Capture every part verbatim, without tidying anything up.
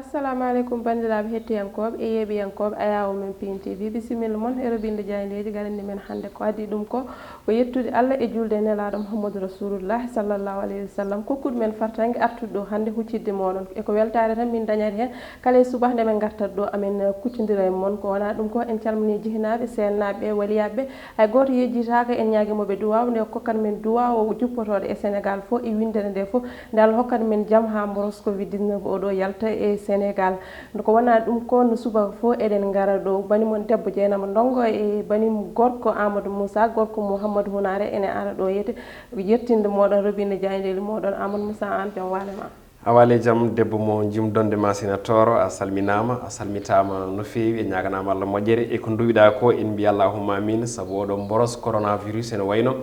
Assalamu aleykum, banndiraaɓe hettiyankooɓe e yeeɓiyankooɓe Ayaawo Men Pin T V. Bisimilla mon e robinde jaayndeeji. Garande men hannde ko adii ɗum ko, ko yettude Allah e juulde e Nelaaɗo Muhammadu Rasulullah sallallahu alayhi wa sallam. Kokkuɗo men fartaŋŋe artude ɗo hannde huccitde mooɗon. E ko weltaare tan min dañata heen kala e subaka nde men ngartat ɗo, amen kuccondira e mon. Ko wonaa ɗum ko, en calminii jihnaaɓe, seennaaɓe, waliyaaɓe, hay gooto yejjitaaka. En ñaagii mo ɓe duwaaw, nde kokkat men duwaaw o juppotooɗo e Senegaal fof e winndere nde fof, nde Allah hokkat men jam haa mboros covid dix-neuf o ɗo yalta e Senegaal. Ko wonaa ɗum ko, no subaka fof eɗen ngara ɗo, bani mon debbo Jeynaba Ndongo e bani gorko Amadou Moussa, gorko Mouhamadou Hunare, ene ara ɗo yete yettinde mooɗon, robinde jaayndeeji mooɗon. Amadou Moussa, aan jam waale ma. A waale jam, debbo mo jimdonde ma sina tooro, a salminaama, a salmitaama no feewi, a ñaaganaama Allah moƴƴere. E ko nduwiɗaa ko, en mbiya allahumma amin, sabu oɗo mboros coronavirus ene wayno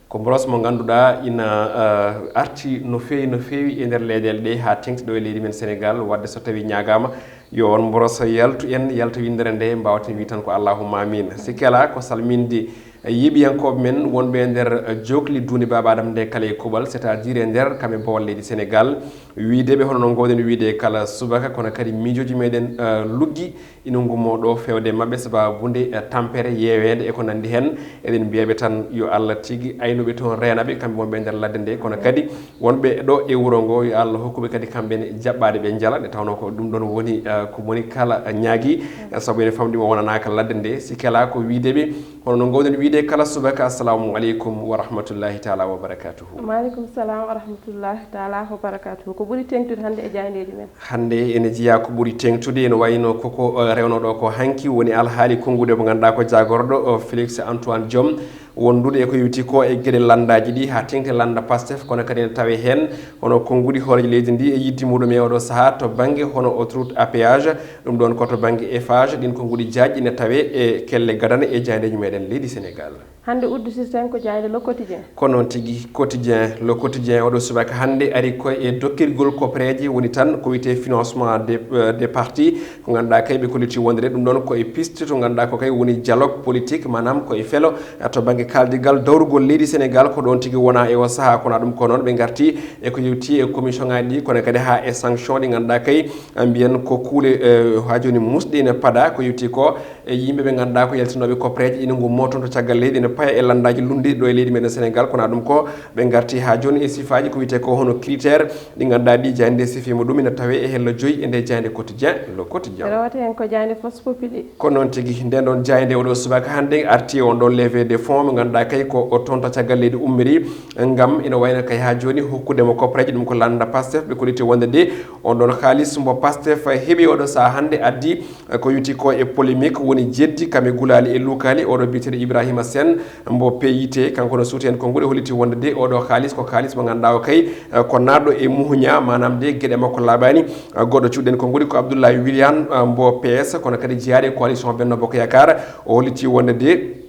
ko mboros mo ngannduɗaa ina, eh, arti no feewi, no feewi e nder leyɗeele ɗe, haa teŋti ɗo e leydi men Senegaal. Wadde so tawi ñaagaama yo on mboros yaltu en, yalta winndere nde, mbaawaten wi tan ko allahumma amin. Sikke alaa ko salminde yeeɓiyankooɓe men wonɓe e nder, eh, jookli duunde Baaba Adama nde kala e kuuɓal, c'est-à-dire e nder kam e boowal leydi Senegaal. Wiide ɓe hono no ngoowɗen wiide kala subaka, kono kadi miijooji meɗen, eh, luggi ina ngummoo ɗo feewde e maɓɓe sababu nde, eh, tampere, yeeweende e ko nanndi heen. Eɗen mbiya ɓe tan yo Allah tigi aynu ɓe toon, reena ɓe kamɓe wonɓe e nder ladde nde, kono kadi wonɓe ɗo e wuro ngo, yo Allah hokku ɓe kadi kamɓe ne jaɓɓaade ɓe njala, nde tawnoo ko ɗum ɗoon woni, eh, ko moni kala ñaagii, eh, sabu ene famɗi mo wonanaaka ladde nde. Sikke alaa ko wiide ɓe hono no ngoowɗen wiide kala subaka, assalamu aleykum wa rahmatullahi taala wa barakatuhu. Maaleykum salaam wa rahmatullahi taala wa barakatuhu. Ko ɓuri teeŋtude hannde e jaayndeeji men? Hannde ene jeyaa ko ɓuri teeŋtude, ene wayno koko, eh, rewnoo ɗo ko hanki woni alhaali konnguɗi mo ngannduɗaa ko jaagorɗo, eh, Félix Antoine Diome, wondude e ko yowiti ko e geɗe lanndaaji ɗi, haa teeŋti lannda Pastef, kono kadi ene tawee heen hono konnguɗi hooreejo leydi ndi e yiɗde muɗum e oɗo sahaa to bannge hono autoroute à péage, ɗum ɗoon ko to bannge Eiffage. Ɗiin konnguɗi jaajɗi ene tawee e kelle gadane e jaayndeeji meɗen leydi Senegaal. Hannde udditirten ko jaaynde Le Quotidien. Ko noon tigi, Quotidien, Le Quotidien oɗo subaka hannde ari ko e dokkirgol koppareeje, woni tan ko wiyetee financement des, euh, des partis, ko ngannduɗaa kay ɓe kolliti wonde ɗum ɗoon ko e piste to ngannduɗaa ko kay woni dialogue politique, maanaam ko e felo, eh, to bannge kaaldigal dawrugol leydi Senegaal. Ko ɗoon tigi wonaa e o sahaa, kono ɗum ko noon ɓe ngarti e ko yowiti e commission ŋaaji ɗi, kono kadi haa e sanction ɗi ngannduɗaa kay, eh, mbiyen ko kuule, eh, haa jooni musɗe ene paɗa ko yowiti ko e yimɓe ɓe ngannduɗaa ko yaltinooɓe koppareeje ina ngummoo toon to caggal leydi, ina paya e lanndaaji lunndiiɗi ɗo e leydi meɗen Senegaal. Kono ɗum ko ɓe ngarti haa jooni e sifaaji ko wiyetee ko hono critère ɗi ngannduɗaa ɗi jaaynde sifi muɗum ina tawee e hello joyi e nde jaaynde Quotidien, Le Quotidien. Rewata heen ko jaaynde Vox Populi. Ko noon tigi, nden ɗoon jaaynde oɗo subaka hannde arti on ɗoon levée de fonds mo ngannduɗaa kay ko o toon to caggal leydi ummiri, ngam ina wayno kay haa jooni hokkude mo koppareeje, ɗum ko lannda Pastef ɓe kolliti wonde de on ɗoon haalis mbo Pastef heɓi oɗo sahaa hannde addi ko yowiti ko e polémique, woni jeddi kam e gulaali e lukaali, oɗo biyeteeɗo Ibrahima Sène mbo P I T, kanko no suuti heen konnguɗi, holliti wonde de oɗo haalis ko haalis mo ngannduɗaa o kay, eh, ko naatɗo e muhuña, maanaam de geɗe makko laaɓaani. Eh, goɗɗo cuuɗiɗen konnguɗi ko Abdoulaye Williane, eh, mbo P S, kono kadi jeyaaɗo e coalition Benno Bokk Yaakaar, o holliti wonde de,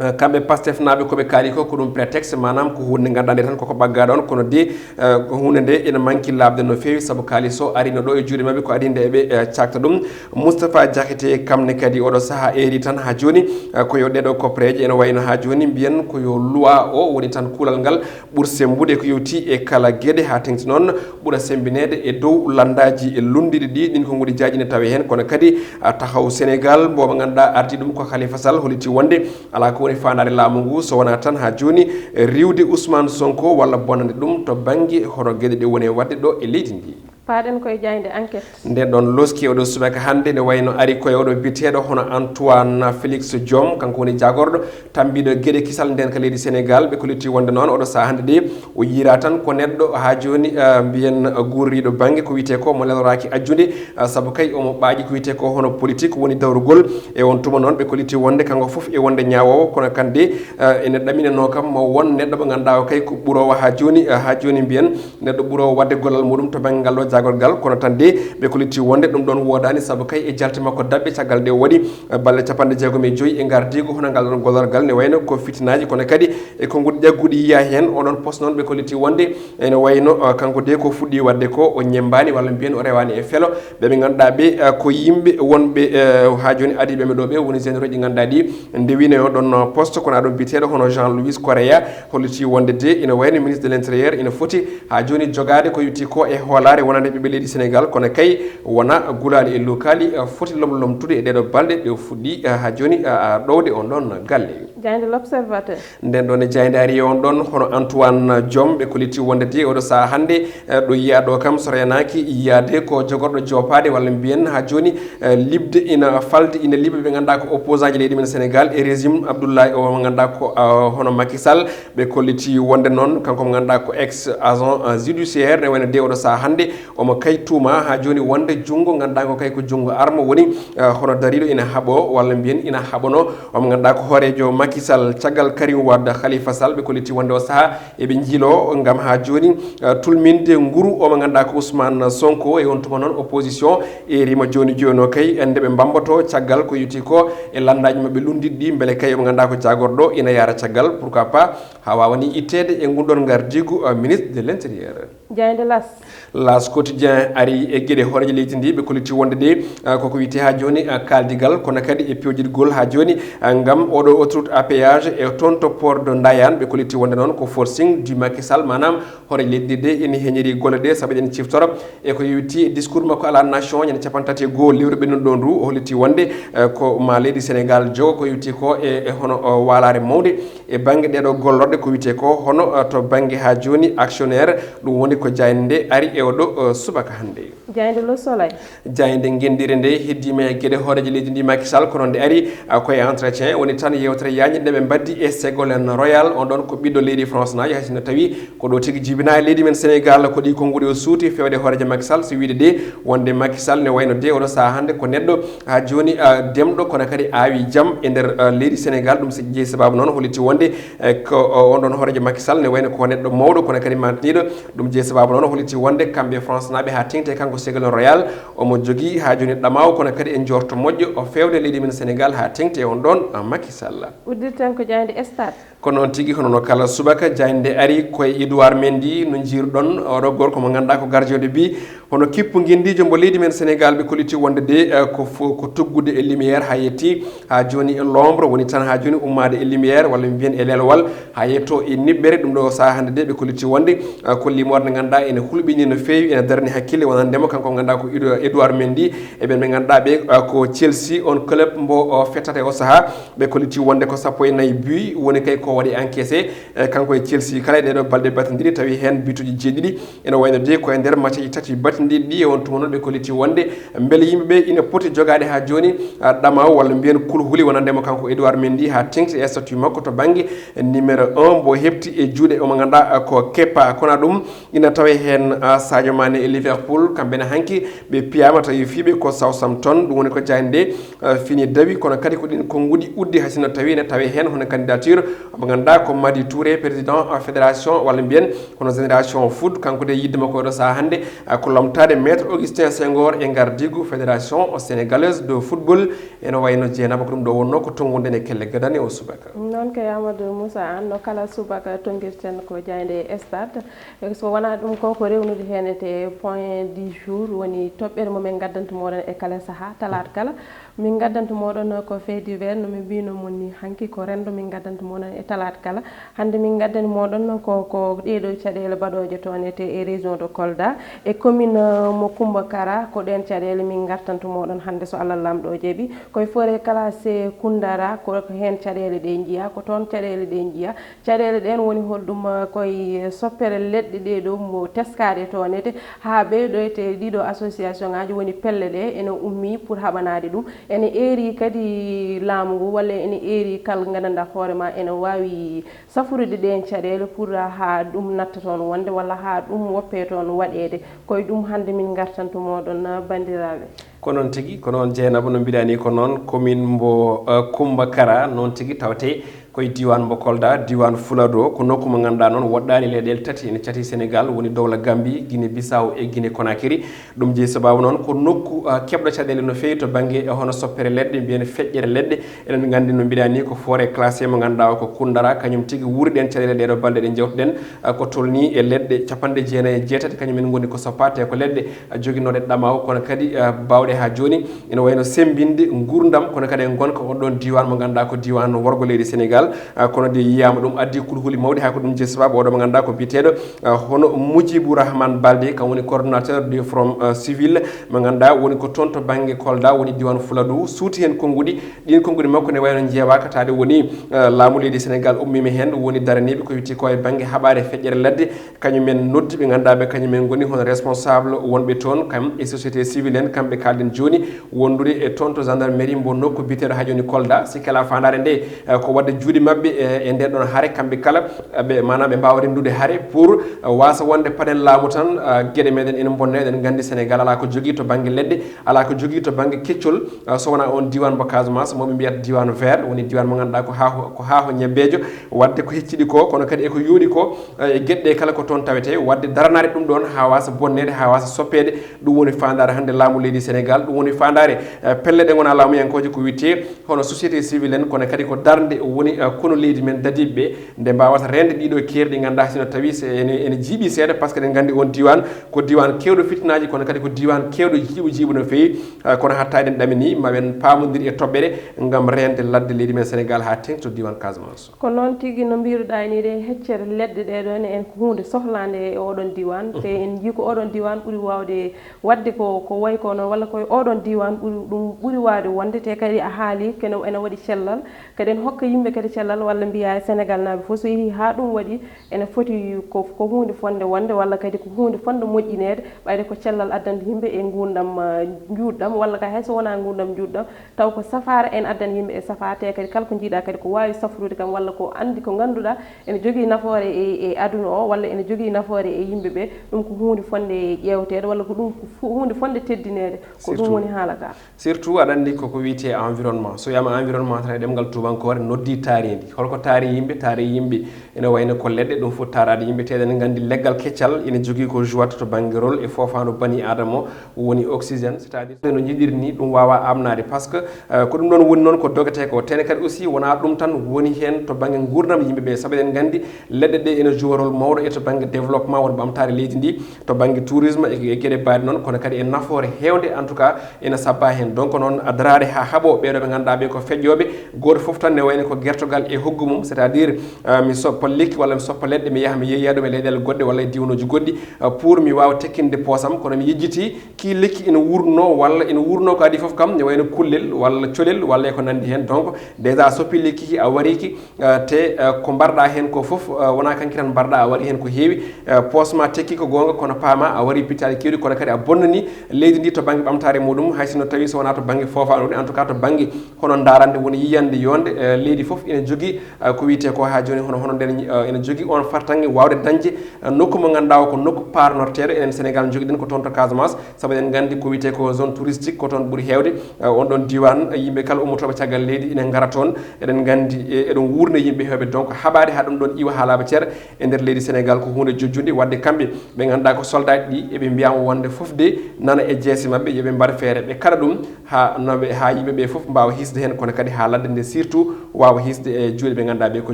eh, kamɓe Pastef naaɓe ko ɓe kaali ko, ko ɗum prétexte, maanaam ko huunde nde ngannduɗaa nde tan koko ɓaggaa ɗoon, kono de, eh, ko huunde nde ene manki laaɓde no feewi, sabu kaalis o ariino ɗo e juuɗe maɓɓe, ko adii nde eɓe, eh, caakta ɗum. Moustapha Diakhaté kam ne kadi oɗo sahaa eeri tan haa jooni, eh, ko yo ɗeɗo koppareeje ene wayno haa jooni mbiyen ko yo loi o woni tan kuulal ngal ɓur semmbude ko yowiti e kala geɗe, haa teeŋti noon ɓura semmbineede e dow lanndaaji e lunndiiɗi ɗi. Ɗiin konnguɗi jaajɗi ene tawee heen, kono kadi, ah, Taxawu Senegaal mbo ngannduɗaa ardii ɗum ko Khalifa Sall holliti wonde alaa ko woni faandaare laamu ngu so wonaa tan haa jooni riiwde Ousmane Sonko walla bonnande ɗum to bannge hono geɗe ɗe woni e waɗde ɗo e leydi ndi. Paaɗen ko e jaaynde Enquête. Nden ɗoon loski oɗo subaka hannde ne wayno ari ko e oɗo biyeteeɗo hono Antoine Félix Diome, kanko woni jaagorɗo tammbiiɗo geɗe kisal ndeenka leydi Senegaal. Ɓe kolliti wonde noon oɗo sahaa hannde de o yiyiraa tan ko neɗɗo haa jooni, ah, mbiyen, ah, guuroriiɗo bannge ko wiyetee ko mo leloraaki ajjude, ah, sabu kay omo ɓaaƴi ko wiyetee ko hono politique woni dawrugol. E on tuma noon ɓe kolliti wonde kanko fof e wonde ñaawoowo, kono kadi, ah, ene ɗaminanoo kam mo won neɗɗo mo ngannduɗaa o kay ko ɓuroowo haa jooni, ah, haa jooni mbiyen neɗɗo ɓuroowo waɗde gollal muɗum to bannge ngal ɗo jaagorgal, kono tan de ɓe kolliti wonde ɗum ɗoon woodaani, sabu kay e jalte makko daɓɓe caggal nde o waɗi, eh, balɗe capanɗe jeegom e joyi e ngardiigu hono ngal ɗoon gollorgal, ne wayno ko fitinaaji, kono kadi e konnguɗi ƴagguɗi yiyaa heen. Oɗon poste noon ɓe kolliti wonde ene wayno, eh, kanko de ko fuɗɗi waɗde ko o ñemmbaani walla mbiyen o rewaani e felo. Ɓe ɓe ngannduɗaa ɓe, eh, ko yimɓe wonɓe, eh, haa jooni adiiɓe ɓe ɗo ɓe woni généraux ɗi ngannduɗaa ɗi ndewino e oɗon poste, kono aɗon biyeteeɗo hono Jean Louis Correa holliti wonde de ina wayno ministre de l'intérieur ina foti haa jooni jogaade ko yowiti ko e hoolaare wonande ɓiɓɓe leydi Sénégal, kono kay wona gulaali e lukaali, eh, foti lomlomtude e ɗeɗo balɗe ɗe fuɗɗi, eh, haa jooni, eh, ɗowde on ɗon galle. Jaaynde L'Observateur. Nden ɗon e jaaynde ari e on ɗon, hono Antoine Diome, ɓe kolliti wonde de oɗo sahaa hannde, eh, ɗo yiyaa ɗo kam so reenaaki yiyaade ko jogorɗo joopaade walla mbiyen haa jooni, eh, liɓde ina falde ina liɓa ɓe ngannduɗaa ko opposant ji leydi men Sénégal e régime Abdoulaye o mo ngannduɗaa ko, eh, hono Macky Sall. Ɓe kolliti wonde noon kanko mo ngannduɗaa ko ex agent, eh, judiciaire, ne wayno de oɗo sahaa hannde omo kay tuuma haa jooni wonde junngo ngannduɗaa ko kay ko junngo armo woni, eh, hono dariiɗo ina haɓo walla mbiyen ina haɓono omo ngannduɗaa ko hooreejo Macky Sall. Caggal Karim Wade, Khalifa Sall, ɓe kolliti wonde o sahaa eɓe njiilo ngam haa jooni, eh, tulminde nguru omo ngannduɗaa ko Ousmane Sonko. E on tuma noon opposition e rima jooni jooni o kay nde ɓe mbamboto caggal ko yowiti ko e lanndaaji maɓɓe lunndiɗi ɗi, mbele kay omo ngannduɗaa ko jaagorɗo ina yaara caggal, pourquoi pas haa waawa ni itteede e ngun ɗon ngardiigu, eh, ministre de l'Intérieur. Jaaynde L'As. L'As Quotidien ari e geɗe hooreejo leydi ndi, ɓe kolliti wonde de, ah, koko wiyetee haa jooni, ah, kaaldigal, kono kadi e pewjidgol haa jooni, ah, ngam oɗo autoroute à péage e toon to port de Ndayane, ɓe kolliti wonde noon ko forcing du Macky Sall, maanaam hooreejo leydi ndi de ina heñiri golle ɗe, sabu eɗen ciftoro e ko yowiti e discours makko à la nation ñande capanɗe tati e goo lewru ɓennuɗo ɗo ndu, o holliti wonde, eh, ko ma leydi Sénégal jogo ko yowiti ko e, e hono, o, waalaare mawnde e bannge ɗeɗo gollorɗe ko wiyetee ko hono, eh, to bannge haa jooni actionnaire, ɗum woni ko jaaynde nde ari e oɗo, eh, subaka hannde. Jaaynde Le Soleil. Jaaynde ngenndire nde heddiima e geɗe hooreejo leydi ndi Macky Sall, kono nde ari, ah, ko e entretien woni tan yewtere yaañde nde ɓe mbaddi e Ségolène Royal, on ɗon ko ɓiɗɗo leydi France naajo, hay sinno tawi ko ɗo tigi jibinaa e leydi men Sénégal, ko ɗi konnguɗi o suuti fewde hooreejo Macky Sall, so wiyde de wonde Macky Sall ne wayno de oɗo sahaa hannde ko neɗɗo haa jooni, ah, demɗo, kono kadi aawi jam e nder, ah, leydi Sénégal. Ɗum si jeyi sababu noon holliti wonde, eh, ko, o, on ɗon hooreejo Macky Sall ne wayno ko neɗɗo mawɗo, kono kadi mantiniiɗo. Ɗum jeyi sababu noon holliti wonde kamɓe France naaɓe haa teŋti e kanko Ségolène Royal, omo jogii haa jooni ɗamaawu, kono kadi e njoorto moƴƴo o fewde leydi men Sénégal haa teŋti e on ɗon, ah, Macky Sall. Uddirten ko jaaynde Stade. Ko noon tigi, hono no kala subaka, jaaynde ari ko e Edouard Mendy, no njiiruɗon, oɗo gorko mo ngannduɗaa ko gardien de but, hono kippu ngenndiijo mbo leydi men Sénégal, ɓe kolliti wonde de, eh, ko fo-, ko tuggude e lumière haa yetti, haa jooni e l'ombre, woni tan haa jooni ummaade e lumière, walla mbiyen e lelowal, haa yetto e niɓɓere. Ɗum ɗo sahaa hannde de, ɓe kolliti wonde, eh, ko limoore nde ngannduɗaa ene hulɓini no feewi, ene darani hakkille wonande mo, kanko mo ngannduɗaa ko Edo-, Edouard Mendy, e ɓen ɓe ngannduɗaa ɓe, eh, ko Chelsea, on club mbo, o, fettata e o sahaa. Ɓe kolliti wonde ko sappo e nayi but woni kay ko waɗi encaissé, eh, kanko e Chelsea kala e ɗeɗo balɗe batindiri, tawi heen bituji jeeɗiɗi ene wayno de ko e nder matcheji tati batindiri ɗi. E on tuma noon ɓe kolliti wonde mbele yimɓe ɓe ina poti jogaade haa jooni, ah, ɗamaawu walla mbiyen kulhuli wonande mo kanko Edouard Mendy haa teŋti e statut makko to bannge numéro un mbo heɓti e juuɗe omo ngannduɗaa, ah, ko Kepa. Kono ɗum ina tawe heen, ah, Sadio Mané e Liverpool, kamɓe ne hanki ɓe piyaama tawi fiiɓe ko Southampton, ɗum woni ko jaaynde nde, eh, fini dawi, kono kadi ko ɗin konnguɗi uddi, hay sinno tawi ne tawe heen hono candidature mo ngannduɗaa ko Madi Touré, président, eh, fédération walla mbiyen hono Génération Foot, kanko de yidde makko oɗo sahaa hannde, eh, ko lomtaade Maître Augustin Senghor e ngardiigu Fédération Sénégalaise de Football, ene wayno Jeynaba ko ɗum ɗo wonnoo ko tonngude e kelle gadane o subaka. Noon kay Amadou Moussa Anne, no kala subaka tonngirten ko jaaynde Stade. E so wonaa ɗum ko, ko rewnude heen e te point du jour, woni toɓɓere mo min ngaddanta mooɗon e kala sahaa, talaata kala. Min ngaddanta mooɗon ko fait divers, no min mbiyno mon ni hanki ko renndo min ngaddanta mooɗon e talaata kala. Hannde min ngaddani mooɗon ko, ko ɗeeɗo caɗeele baɗooje toon e te e région de Kolda, e commune, euh, mo Kumba Kara, ko ɗeen caɗeele min ngartanta mooɗon hannde so Allah Laamɗo o jaɓi. Ko e forêt classée Koundara, ko heen caɗeele ɗe njiyaa, ko toon caɗeele ɗe njiyaa. Caɗeele ɗeen woni holɗum? Ko e soppere leɗɗe ɗee ɗo mbo teskaade toon ete haa ɓeydoyte ɗiɗo association ŋaaji woni pelle ɗe ene ummii pour haɓanaade ɗum. Ene eeri kadi laamu ngu walla ene eeri kala nganndanɗaa hoore ma ene waawi safurude ɗeen caɗeele pour haa ɗum natta toon wonde walla haa ɗum woppee toon waɗeede. Ko e ɗum hannde min ngartanta mooɗon, banndiraaɓe. Ko noon tigi, ko noon Jeynaba no mbiɗa ni, ko noon commune mbo, eh, Kumba Kara, noon tigi tawte ko e diiwaan mbo Kolda, diiwaan Fuladu, ko nokku mo ngannduɗaa noon woɗɗaani leyɗeele tati ene cati Sénégal, woni dowla Gambie, Guinée Bissau e Guinée Conakry. Ɗum jeyi sababu noon ko nokku, eh, keɓɗo caɗeele no feewi to bannge, eh, hono soppere leɗɗe, mbiyen feƴƴere leɗɗe. Eɗen nganndi no mbiɗa ni ko forêt classée mo ngannduɗaa o ko Koundara, kañum tigi wuuri ɗeen caɗeele ɗee ɗo balɗe ɗe njewtuɗen, eh, ko tolnii e leɗɗe capanɗe jeenayi e jeetati, kañum en ngoni ko soppaate ko leɗɗe, eh, joginooɗe ɗamaawu, kono kadi, eh, baawɗe haa jooni ene wayno semmbinde nguurndam, kono kadi e ngonka on ɗon diiwaan mo ngannduɗaa ko diiwaan worgo leydi Sénégal. Ah, kono de yiyaama ɗum addi kulhuli mawɗi, haa ko ɗum jeyi sababu oɗo mo ngannduɗaa ko biyeteeɗo, ah, hono Mujibou Rahmane Baldé, kam woni coordonnateur du Front, ah, Civil, mo ngannduɗaa woni ko toon to bannge Kolda, woni diiwaan Fuladu, suuti heen konnguɗi. Ɗiin konnguɗi makko ne wayno njeewaaka, taade woni, ah, laamu leydi Senegaal ummiima heen, woni daraniiɓe ko wiyetee ko e bannge haɓaade feƴƴere ladde, kañumen noddi ɓe ngannduɗaa ɓe, kañumen ngoni hono responsable wonɓe toon, kam e société civile en, kamɓe kaalden jooni, wondude e toon to gendarmerie mbo nokku biyeteeɗo haa jooni Kolda. Sikke alaa faandaare nde, eh, ko waɗde juuɗe maɓɓe, eh, e nden ɗon hare, kamɓe kala, eh, ɓe, maanaam ɓe mbaawa renndude hare pour, eh, waasa wonde paɗen laamu tan, eh, geɗe meɗen ene mbonna. Eɗen nganndi Senegaal alaa ko jogii to bannge leɗɗe, alaa ko jogii to bannge keccol, eh, so wonaa on diiwaan mbo Casamance, mo ɓe mbiyata diiwaan vert, woni diiwaan mo ngannduɗaa ko haaho, ko haaho ñebbeejo, waɗde ko hecciɗi ko, kono kadi e ko yooɗi ko, eh, e geɗe ɗe kala ko toon tawetee, waɗde daranaade ɗum ɗoon haa waasa bonneede, haa waasa soppeede. Ɗum woni faandaare hannde laamu leydi Senegaal, ɗum woni faandaare, eh, pelle ɗe ngonaa laamuyankooje ko wiyetee hono société civile en, kono kadi ko darnde woni, eh, konu leydi men dadiiɓe ɓe, nde mbaawata reende ɗiɗo keeri ɗi ngannduɗaa sino tawi se ene, ene jiiɓi seeɗa, par ce que eɗen nganndi on diiwaan ko diiwaan keewɗo fitinaaji, kono kadi ko diiwaan keewɗo jiiɓu jiiɓu no feewi. Eh, kono hatta eɗen ɗamini ma ɓen paamondir e toɓɓere ngam reende ladde leydi men Senegaal haa teeŋti to diiwaan Casamance. Ko noon tigi, no mbiruɗaa ni de, heccere leɗɗe ɗe ɗo ne en ko huunde sohlaande e oɗon diiwaan. Mhm. Te en njii ko oɗon diiwaan ɓuri waawde waɗde ko, ko wayi ko noon, walla ko e oɗon diiwaan ɓuri, ɗum ɓuri waawde wonde, te kadi a haali kene ene waɗi cellal, kadi en hokka yimɓe kadi cellal, walla mbiyaa e Senegaal naaɓe fof so yehii haa ɗum waɗi, ene foti ko, ko huunde fotnde wonde, walla kadi ko huunde fotnde moƴƴineede, ɓayde ko cellal addanta yimɓe e nguurndam, ah, njuutɗam, walla kay hay so wonaa nguurndam njuutɗam, taw ko safaara en addani yimɓe e safaara, te kadi kala ko njiiɗaa kadi ko waawi safrude kam, walla ko anndi ko ngannduɗaa ene jogii nafoore e, e aduna o, walla ene jogii nafoore e yimɓe ɓe, ɗum ko huunde fotnde ƴeewteede, walla ko ɗum ko fu-, huunde fotnde teddineede, ko ɗum Surtout woni haala ka. Surtout aɗa anndi koko wiyetee environnement. So wiyaama environnement tan e ɗemngal tuubankoore noddii taarindi. Holko taari yimɓe? Taari yimɓe ene wayno ko leɗɗe, ɗum fof taaraade yimɓe. Te eɗen nganndi leggal keccal ene jogii ko jouata to bannge rôle e foofaandu bani Aadama o, woni oxygène, c'est-à-dire no njiɗiri ni ɗum waawaa amnaade. Par ce que, euh, ko ɗum ɗoon woni noon ko dogetee ko. Te ne kadi aussi wonaa ɗum tan woni heen to bannge nguurndam yimɓe ɓe. Sabu eɗen nganndi leɗɗe ɗe ene jouwa rôle mawɗo e to bannge développement won ɓamtaare leydi ndi, to bannge tourisme e, e geɗe baɗe noon, kono kadi e nafoore heewnde, en tout cas, ene sabba heen. Donc noon, a daraade haa haɓo ɓeeɗo ɓe ngannduɗaa ɓe ko feƴƴooɓe, gooto fof tan ne wayno ko gertogal e hoggo mum, c'est-à-dire, euh, mi soppa lekki walla mi soppa leɗɗe, mi yaha mi yeeya ɗum e leyɗeele goɗɗe walla e diwnuuji goɗɗi, euh, pour mi waawa tekkinde poosam, kono mi yejjiti kii lekki ene wuurno walla ene wuurno ko adii fof kam, ne wayno kullel walla colel walla e ko nanndi heen. Donc déjà a soppi lekki ki, a wari ki, eh, te, eh, ko mbarɗaa heen ko fof, eh, wonaa kanki tan mbarɗaa, a waɗi heen ko heewi. Eh, poos ma tekki ko goonga, kono paama a waɗi pittaali keewɗi, kono kadi a bonnani leydi ndi to bannge ɓamtaare muɗum, hay sinno tawi so wonaa to bannge foofaandu, en tout cas to bannge hono ndaarande woni yiyande yonde, eh, leydi fof ene jogii, eh, ko wiyetee ko haa jooni hono, hono nden, eh, ene jogii on fartaŋŋe waawde dañde, eh, nokku mo ngannduɗaa o ko nokku paarnorteeɗo. Enen Senegaal njogiɗen ko toon to Casamance, sabu eɗen nganndi ko wiyetee ko zone touristique ko toon ɓuri heewde. Eh, on ɗon diiwaan, eh, yimɓe kala ummotooɓe caggal leydi ene ngara toon. Eɗen nganndi, eh, eɗon wuurna yimɓe heewɓe, donc haɓaade haa ɗum ɗon iwa haa laaɓa cer e nder leydi Senegaal ko huunde jojjunde. Waɗde kamɓe ɓe ngannduɗaa ko soldaaji ɗi, eɓe mbiyaama wonde fof de nana e jeese maɓɓe, yo ɓe mbaɗ feere ɓe kaɗa ɗum haa no ɓe, haa yimɓe ɓe fof mbaawa hisde heen, kono kadi haa ladde nde surtout waawa hisde e juuɗe ɓe ngannduɗaa ɓe ko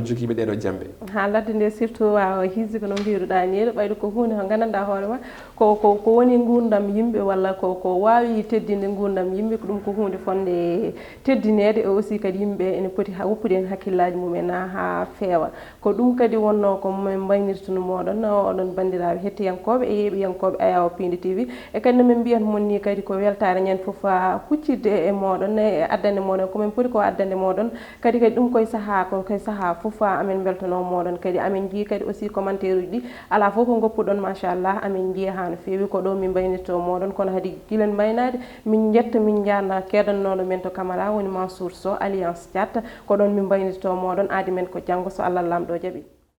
jogiiɓe ɗee ɗoo jamɓe. Haa ladde nde surtout waawa hisde ko no mbiruɗaa ni, ɓayde ko huunde ko nganndanɗaa hoore ma, ko, ko, ko woni nguurndam yimɓe, walla ko, ko waawi teddinde nguurndam yimɓe, ko ɗum ko huunde fotnde teddineede, e aussi kadi yimɓe ene poti ha, woppude heen hakkillaaji mum en haa feewa. Ko ɗum kadi wonnoo ko min mbaynirtuno mooɗon, oɗon banndiraaɓe hettiyankooɓe e yeeɓiyankooɓe Ayaawo Piindi T V. E kadi no min mbiyata mon ni kadi ko weltaare ñande fof, ah, huccitde e mooɗon, e addande mooɗon ko min poti ko addande mooɗon. Kadi, kadi ɗum koye sahaa, ko koye sahaa fof, ah, amin mbeltanoo mooɗon. Kadi amin njii kadi aussi commentaire uji ɗi alaa fof ko ngoppuɗon, machallah, amin njiya haa no feewi. Ko ɗo min mbaynirto mooɗon, kono hade gilen mbaynaade, min njetta, min njaarna keedannooɗo men to Camara, woni Mansour Sow, Alliance Thiat. Ko ɗon min mbaynirto mooɗon, aadi men ko janngo, so Allah Laamɗo jaɓi.